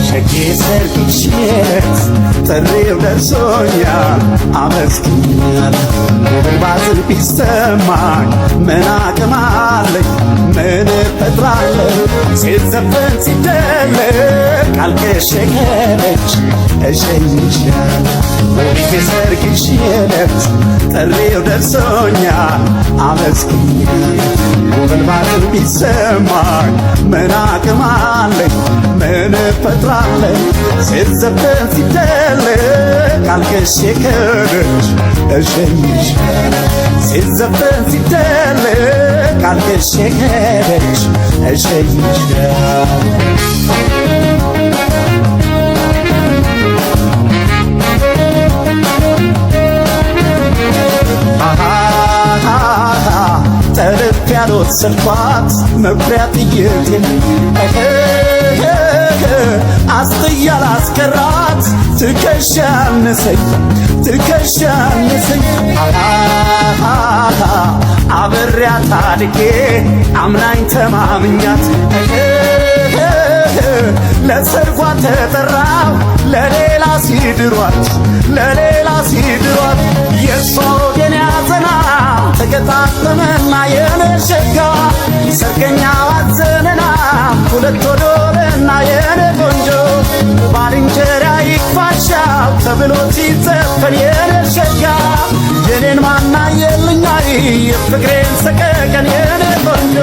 ሸጌ ሰርግሽት ጥሪው ደርሶኛል፣ አመስግኛል። ውብል ባዝን ቢሰማኝ ምን አቅም አለኝ? ምን እፈጥራለሁ? ሲዘፈን ሲደለቅ አልቅሼ ከደጅ እሸኝሻለሁ። ውቢቴ ሰርግሽ ዕለት ጥሪው ደርሶኛል፣ አመስግኛል። ውብል ባዝን ቢሰማኝ ምን አቅም አለኝ? ምን እፈጥራለሁ? ሲዘፈን ሲደለቅ አልቅሼ ከደጅ እሸኝሻለሁ። ሲዘፈን ሲደለቅ አልቅሼ ከደጅ እሸኝሻለሁ። ጠልፍ ያልወሰድኳት መኩሪያ ጥይቴን አስጥያ ላስቀራት ትከሻ አነሰኝ፣ ትከሻ አነሰኝ። አብሬያት አድጌ አምናኝ ተማምኛት ለሰርጓ ተጠራው ለሌላ ሲድሯት፣ ለሌላ ሲድሯት። የእሷ ወገን ያዘና ተገጣጠመና የኔ ሸጋ ሰርገኛ አዘነና ሁለት ወዶልና የኔ ቆንጆ ባልንጀራ ይክፋሻው ተብሎ ሲዘፈን የኔ ሸጋ የኔን ማና የልኛይ የፍቅሬን ሰቀቀን የኔ ቆንጆ።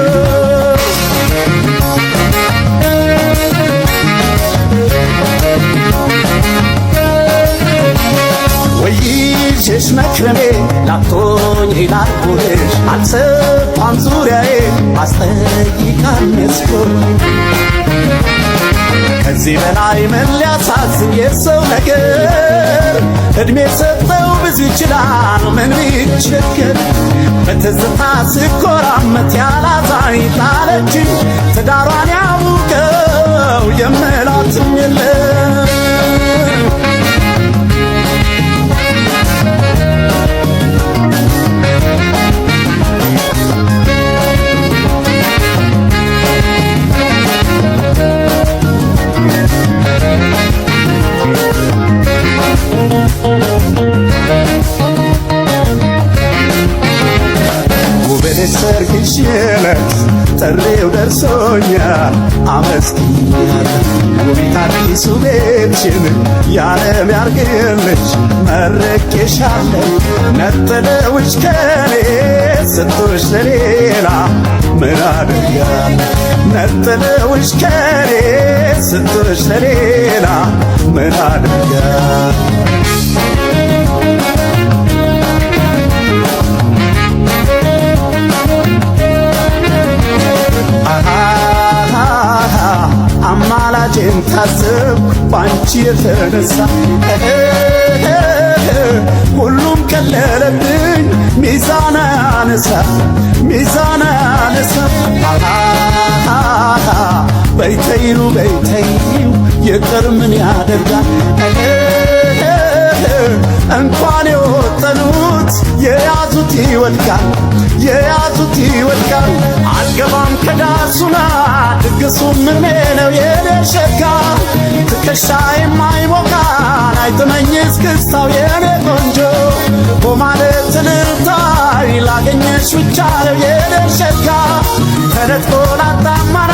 ወይዤሽ መክረሜ ላቶኝ ላልኩልሽ አልሰፋም ዙሪያዬ አስጠይቃል መስሎኝ። ከዚህ በላይ ምን ሊያሳዝን የሰው ነገር? እድሜ ሰጠው ብዙ ይችላል ምን ቢቸገር። በትዝታ ስኮራመት ያላዛኝ ጣለችኝ፣ ትዳሯን ያውቀው የምላትም የለም። ውብልሽ ሰርግሽ ዕለት ጥሪው ደርሶኛል፣ አመስግኛል። ውቢት አዲሱ ቤትሽን ያለም ያርግልሽ መርቄሻለሁ። ነጥለውሽ ከኔ ሰጥቶሽ ለሌላ ምን አደርጋለሁ? ነጥለውሽ ከኔ ሰጥቶሽ ለሌላ ምን አደርጋለሁ? አማላጄን ታዘብኩ ባንቺ የተነሳ፣ ሁሉም ቀለለብኝ፣ ሚዛን አያነሳ፣ ሚዛን አያነሳ። በይተይው በይተይው ይቅር ምን ያደርጋል? እንኳን የወጠኑት የያዙት ይወድቃል፣ የያዙት ይወድቃል። አልገባም ከዳሱና ድግሱ ምኔ ነው የኔ ሸጋ፣ ትከሻ የማይሞቃን አይጥመኝ እስክስታው የኔ ቆንጆ። በማለት እልልታይ ላገኘሽ ብቻ ነው የኔ ሸጋ፣ ተነጥቆ ላጣማና